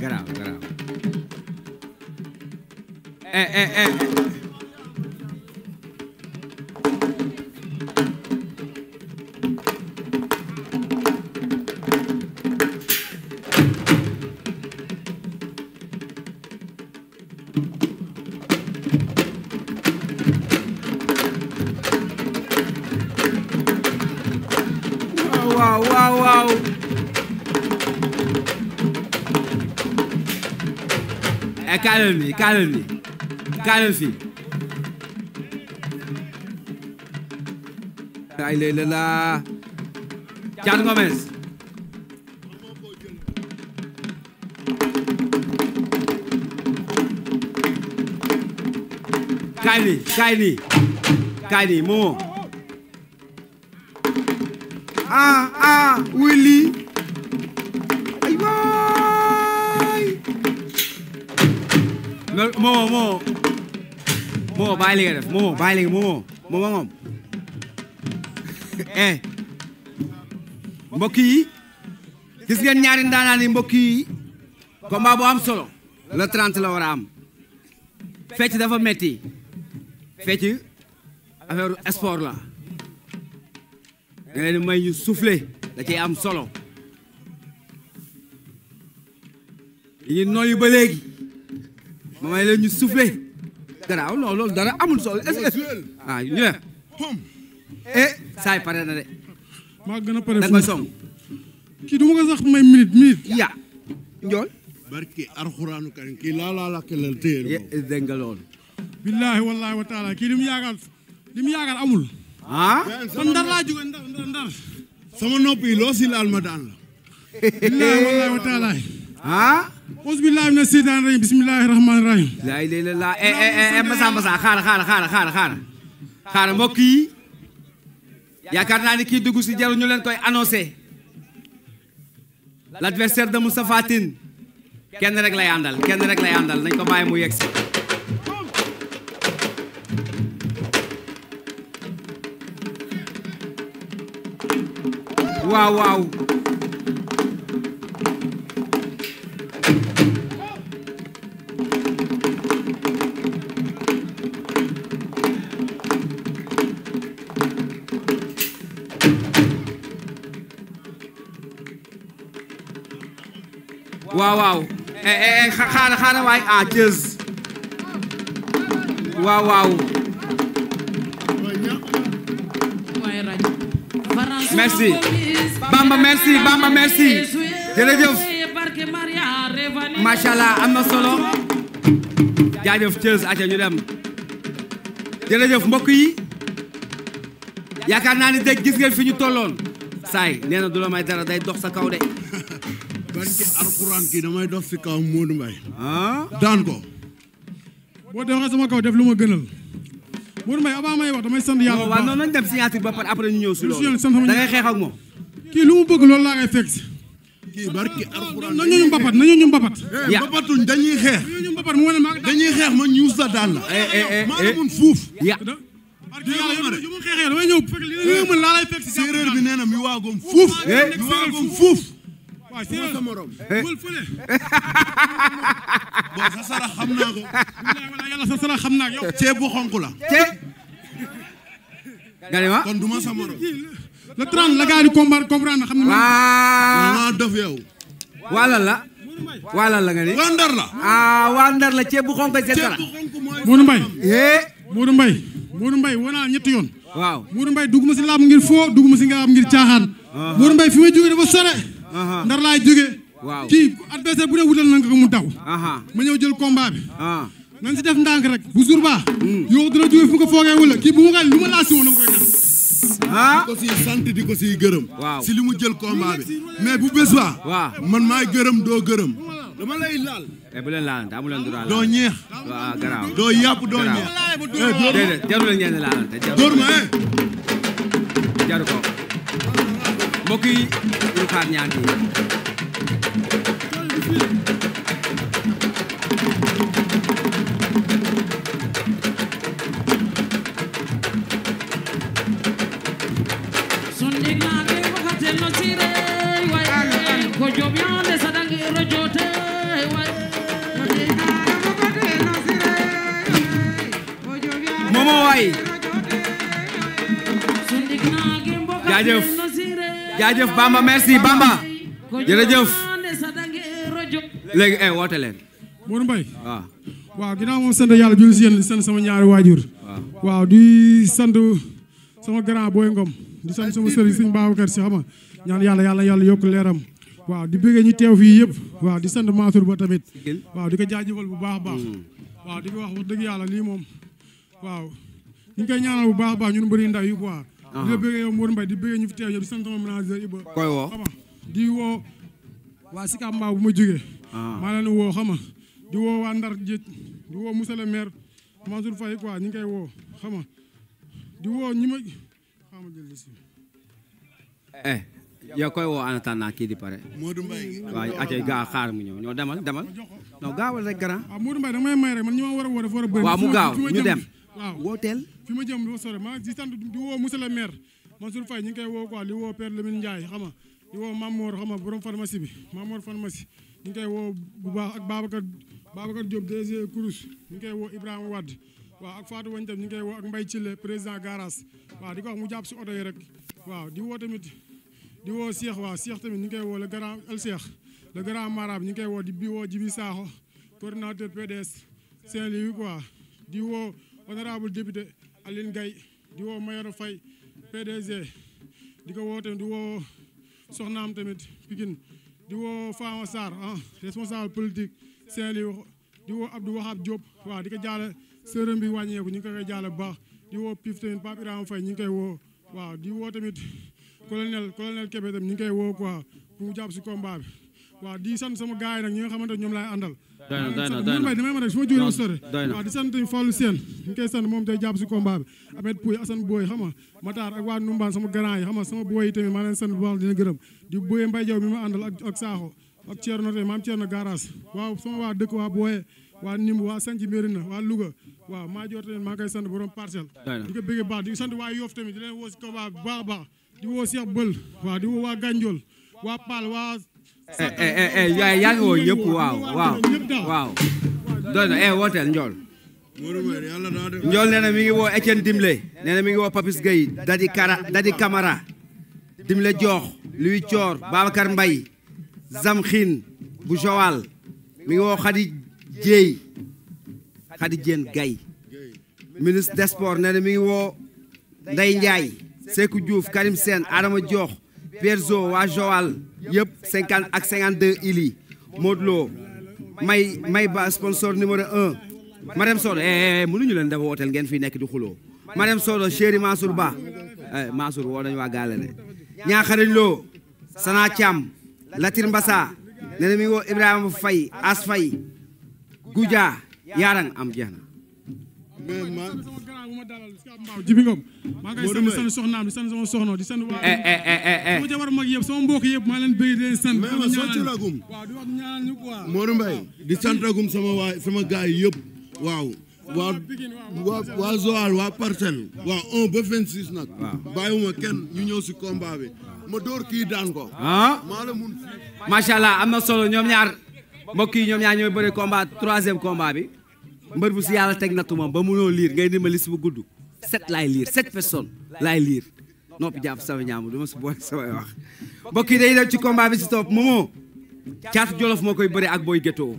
garaaw garaaw waaw kaalal fi ay lay la Thiatou Gomez kaay nii Momo Willy ay waay Momo bàyyi li nga def Momo moom mbokk yi gis ngeen ñaari ndaanaan yi mbokk yi combat bu am solo le 30 la war a am fecc dafa metti fecc affaire sport la nga leen may ñu soufflé da ciy am solo yi nooyu ba léegi ma may leen ñu soufflé garaaw loolu dara amul solo est-ce que ñu ne saay pare na de maa gën a pare da nga song kii du ma ko sax may minute ya njool barke alxuraanu karim kii laa kelal téye dégg nga loolu billaahi wallaahi wa taala kii li mu yaakaar amul man ndar laa jóge ndar sama nopp yi loo si laal ma daan la billaahi wallaahi wa taala aus billaahi mina seytaani rajiim bismillaahi rahmaani rahiim laa ilaaha illallaah mbasa xaara mbokk yi yaakaar naa ni kii dugg si jaru ñu leen koy annoncé l'adversaire de Moustapha Tine kenn rek lay àndal nañ ko bàyyi mu yegg si waaw xaara waay Thiès waaw merci Bamba merci jërëjëf machallah am na solo jaajëf Thiès aca ñu dem jërëjëf mbokk yi yaakaar naa ni dégg gis ngeen fi ñu tolloon saay nee na du la may dara day dox sa kaw de barke alxuraan kii damay dox si kaw Modou Mbaye daan ko boo doxee sama kaw def lu ma gënal Modou Mbaye avant may wax damay sant yàlla waaw noonu nañ dem signature ba pare après ñu ñëw si loolu da ngay xeex ak moom kii lu mu bëgg loolu laa ngay fekk si kii barke alxuraan nañu ñu mbapat mbapatuñ dañuy xeex dañuy xeex ma ñuus sa daan la maa la mun fuuf yu mu xeexee damay ñëw fekk li nga mën laa lay fekk si séeréer bi nee na mi waagoom fuuf waaw séeréer sa morom wël fële bon sa sara xam naa ko wala yàlla sa sara xam naa yow ceeb bu xonk la nga ne ma kon duma sa morom le 30 la gars yi comprendre na xam ne nga dof yow wala la nga ni waa Ndar la waa Ndar la ceeb bu xonk seen sara Modou Mbaye woo naa ñetti yoon waaw Modou Mbaye dugg ma si laab ngir foo dugg ma si nga am ngir caaxaan Modou Mbaye fi may jógee dafa sore Ndar laay jógee kii adversaire bu ne wutal na nga ko mu daw ma ñëw jël combat bi nañ si def ndànk rek bu jour ba yow dina jógee fu ko foogee wala kii bu ma koy lu ma laa si woon dama koy def di ko siy sant di ko siy gërëm si li mu jël combat bi mais bu bés ba man maay gërëm doo gërëm dama lay laal bu leen laalante amu leen du laal doo ñeex waaw garaaw doo yàpp doo ñeex déedéet jaru leen ngeen laalante dóor ma jaru ko mbokk yi ñu xaar ñaan yi jaajëf jaajëf Bamba merci Bamba jërëjëf léegi woote leen Modou Mbaye waaw ginnaaw moom sant yàlla julli si yéen di sant sama ñaari waajur waaw di sant sama grand boy Ngom di sant sama sëriñ sëñ Babacar si xama ñaan yàlla yokk leeram waaw di bëggee ñu teew fii yëpp waaw di sant Mansour ba tamit waaw di ko jaajëfal bu baax a baax waaw di ko wax dëgg yàlla lii moom waaw ñu ngi koy ñaanal bu baax a baax ñun mbëri ndaw yi quoi di la bëggee yow Modou Mbaye di bëggee ñu fi teew yëpp di sant sama manager Iba koy woo xama di woo waa Sika Mbao bu ma jógee maa leen woo xama di woo waa Ndar Géej di woo monsieur le maire Mansour Faye quoi ñu ngi koy woo xama di woo ñi ma xama jël si yow koy woo en attendant kii di pare Modou Mbaye waaw acca gaa xaar mu ñëw ñoo demal non gaawal rek grand waaw Modou Mbaye da may may rek man ñi ma war a woo dafa war a bëri waaw mu gaaw ñu dem waaw wooteel fi ma jëm dafa sore maa di sant di woo monsieur le maire Mansour Faye ñu ngi koy woo quoi di woo Père Lamine Ndiaye xama di woo Mamour xama borom pharmacie bi Mamour pharmacie ñu ngi koy woo bu baax ak Babacar Diop DG Kourous ñu ngi koy woo Ibrahima Wade waaw ak Fatou Wagne tam ñu ngi koy woo ak Mbaye Thille président garage waaw di ko wax mu jàpp si oto yi rek waaw di woo tamit di woo Cheikh waaw Cheikh tamit ñu ngi koy woo le grand El Cheikh le grand marabout ñu ngi koy woo di woo Djibi Sakho coordinateur PDS Saint-Louis quoi di woo honorable député Aline Gaye di woo Mayoro Faye PDG di ko woo tamit di woo soxnaam tamit Pikine di woo Fama Sarr responsable politique Saint-Louis di woo Abdou Wahab Diop waaw di ko jaale sërëm bi wàññeeku ñu ngi koy jaale bu baax di woo Pif tamit Pape Ibrahima Faye ñu ngi koy woo waaw di woo tamit colonel Kébé tamit ñu ngi koy woo quoi pour mu jàpp si combat bi waaw di sant sama gars yi nag ñi nga xamante ñoom laay àndal doy na damay ma rek su ma jógee sore waaw di sant tamit Fallou Sène ñu ngi koy sant moom tey jàpp si combat bi Ahmed Pouy Assane Boy xam nga Matar ak waa Numbaan sama grand yi xam nga sama boy yi tamit maa leen sant bu baax dina gërëm di Boye Mbaye Diaw mi ma àndal ak Sakho ak Thierno tamit maam Thierno Garas waaw sama waa dëkk waa Boye waa Nimbu waa Santhi Mérina waa Louga waaw maa joor tamit maa ngi koy sant borom parcelle di ko bëgg baax di sant waa Yoff tamit di leen woo si combat bu baax a baax di woo Cheikh Bël waaw di woo waa Gandiol waa Pal waa yaa ngi woo ñëpp waaw doy na wooteel Ndiol Ndiol nee na mi ngi woo Etienne Dimle nee na mi ngi woo Papis Gueye Dadi Camara Dimle Diokh Louis Thior Babacar Mbaye Zamkhine bu Joal mi ngi woo Khady Diène Gaye ministre des sports nee na mi ngi woo Ndeye Ndiaye Sekou Diouf Karim Sène Adama Diokh Pierre Zo waa Joal yëpp 50 ak 52 ili Modou Lo may ba sponsor numéro 1 Marème Sodo mënuñu leen dafa wooteel ngeen fi nekk di xuloo Marème Sodo chéri Mansour Ba Mansour woo nañu waa gaale de ñaaxarañ loo Sana Thiam Latir Mbassa nee na mi ngi woo Ibrahima Faye As Faye Goudia Yarang am jeex na Jibi Ngom maa ngi sant soxnaam di sant sama soxna di sant waa sama jabar mag yëpp sama mbokk yëpp maa leen bëgg di leen sant mais ma soccalagum waaw di wax ñaanal ñu quoi Modou Mbaye di santagum sama gaay yëpp waaw waa Joal waa Parcelles waa 1 ba 26 nag bàyyiwuma kenn ñu ñëw si combat bi ma door kii daan ko maa la mun macha allah am na solo ñoom ñaar mbokk yi ñoom ñaar ñooy bëre combat 3e combat bi mbër bu si yàlla teg nattu ma ba munoo liir ngay ni ma liste bu gudd 7 laay liir 7 personnes laay liir noppi jàpp sama ñaamu du ma si boole samay wax mbokk yi day dem ci combat bi si topp Momo Thiatou Jolof moo koy bëre ak Boy Ghetto